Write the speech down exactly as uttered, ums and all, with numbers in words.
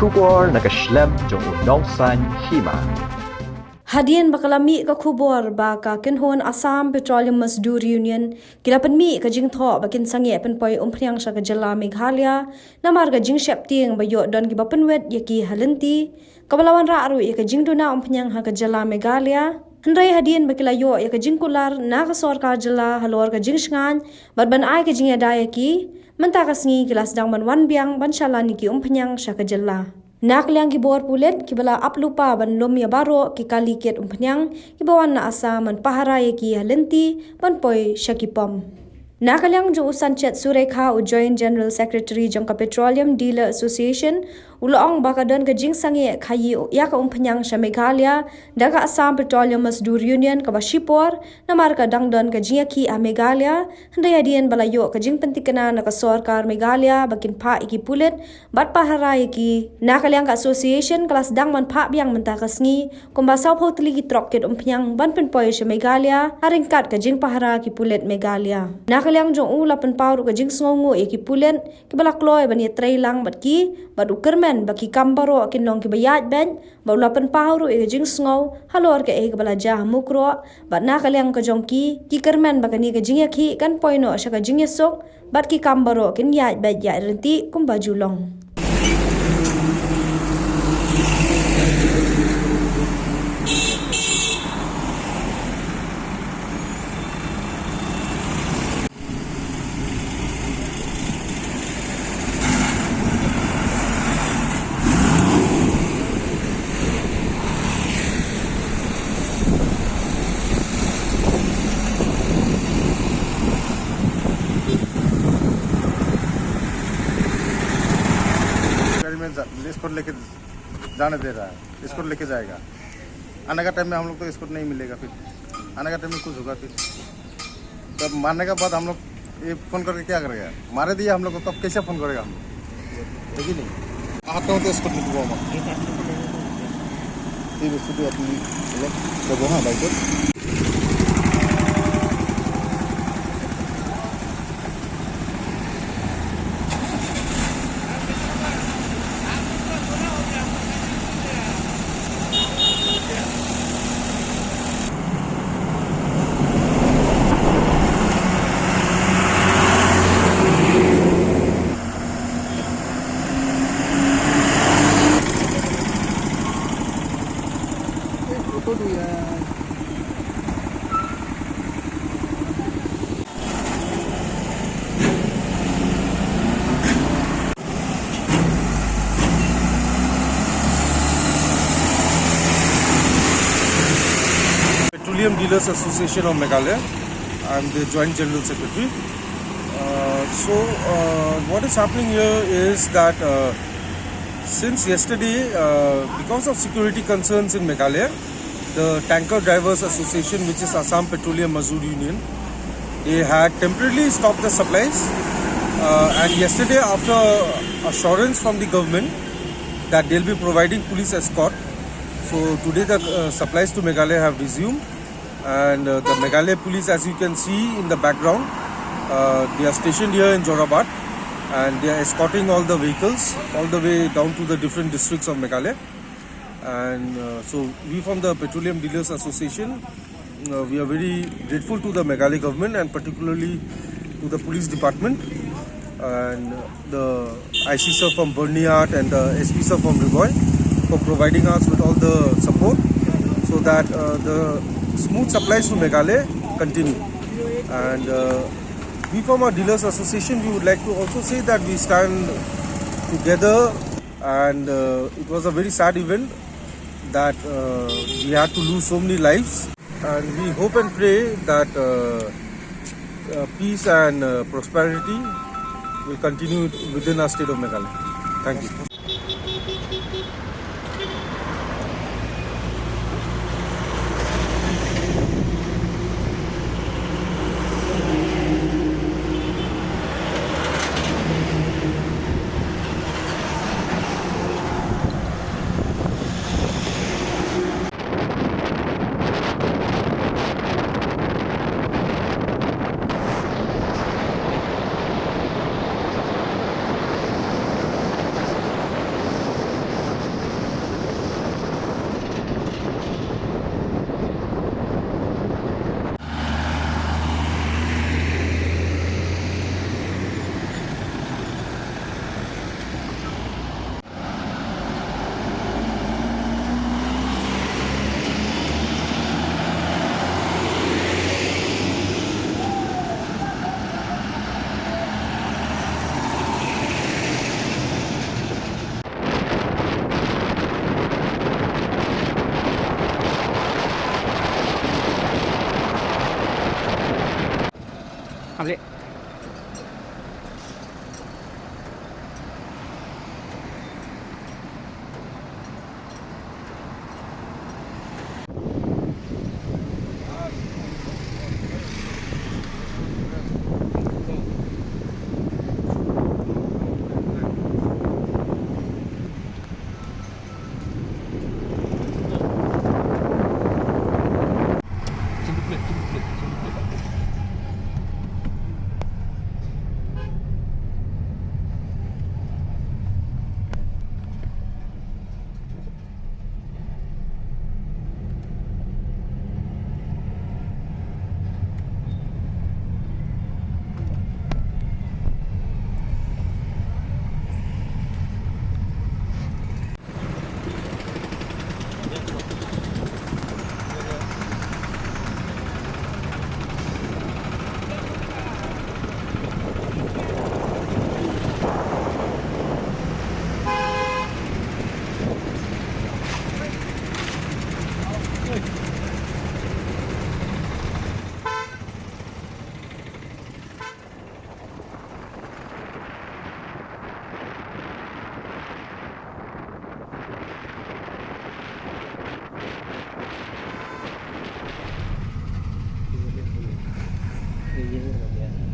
Khubor na ka shlem jong u nongsan hima. Hadien ba ka la mih ka khubor ba ka kynhun Assam Petroleum Mazdoor Union ki la pynmih ka jingthoh ba kin sangeh pynpoi umphniang sha ka jylla Meghalaya namar ka jingsheptieng ba ïoh don kiba pynwit ïa ki ha lynti, kaba la wanrah ruh ïa ka jingduna umphniang ha ka jylla Meghalaya. Hynrei hadien ba ki la ïoh ïa ka jingkular na ka sorkar jylla halor ka jingshngaiñ bad ban ai ka jingïada ïa ki, mynta ka sngi ki la sdang ban wan biang ban shalan ïa ki umphniang sha ka jylla. Na ka liang ki bor pulit kiba la ap lypa ban lum ïa baroh ki kali kit umphniang kiba wan na Assam ban pahara ïa ki ha lynti ban poi sha ki pom. Na ka liang jong u Sanchet Surekha, u Joint General Secretary jong ka Petroleum Dealer Association, u la ong ba ka don ka jingsangeh khaïi ïa ka umphniang sha Meghalaya da ka Assam Petroleum Mazdoor Union kaba shipor, namar ka dang don ka jingïakhih ha Meghalaya, hynrei hadien ba la ïoh ka jingpyntikna na ka sorkar Meghalaya ba kin phah ïa ki pulit bad pahara ïa ki. Na ka liang ka association ka la sdang ban phah biang mynta ka sngi kumba sawphew tylli ki trok kit umphniang ban pynpoi sha Meghalaya ha ryngkat ka jingpahara ki pulit Meghalaya. Na ka liang jong u la pynpaw ruh ka jingsngewnguh ïa ki pulit kiba la kloi ban ïatrei lang bad ki, bad u kyrmen ba ki kam baroh kin long kiba ïaid beit, bad u la pynpaw ruh ïa ka jingsngew halor kaei kaba la jia ha Mukroh, bad na ka liang ka jong ki, ki kyrmen ba kane ka jingïakhih kan poi noh sha ka jingïasuk, bad ki kam baroh kin ïaid beit ïaid ryntih kumba ju long. गाड़ी में जा, एस्कॉर्ट लेके जाने दे रहा है, एस्कॉर्ट लेके जाएगा। आने का टाइम में हम लोग को एस्कॉर्ट नहीं मिलेगा, फिर आने का टाइम में कुछ होगा फिर। तब मारने के बाद हम लोग ये फोन करके क्या करेगा? मारे दिया हम लोग को, तब कैसे फोन करेगा हम लोग? है कि नहीं? आता हूँ तो इसको ठीक हुआ। ये बस तो अपनी, चलो, चलो, हाँ, बाइक पे। Petroleum Dealers Association of Meghalaya. I'm the Joint General Secretary. Uh, so, uh, what is happening here is that, uh, since yesterday, uh, because of security concerns in Meghalaya, the Tanker Drivers Association, which is Assam Petroleum Mazdoor Union, they had temporarily stopped the supplies. Uh, and yesterday, after assurance from the government that they'll be providing police escort, so today the, uh, supplies to Meghalaya have resumed. And, uh, the Meghalaya police, as you can see in the background, uh, they are stationed here in Jorabat, and they are escorting all the vehicles all the way down to the different districts of Meghalaya. And, uh, so we from the Petroleum Dealers Association, uh, we are very grateful to the Meghalaya government and particularly to the police department and the I C sir from Byrnihat and the S P sir from Ri Bhoi for providing us with all the support so that, uh, the smooth supplies to Meghalaya continue. And, uh, we from our Dealers Association, we would like to also say that we stand together, and, uh, it was a very sad event that, uh, we had to lose so many lives. And we hope and pray that, uh, uh, peace and, uh, prosperity will continue within our state of Meghalaya. Thank you. Ye, ye, ye.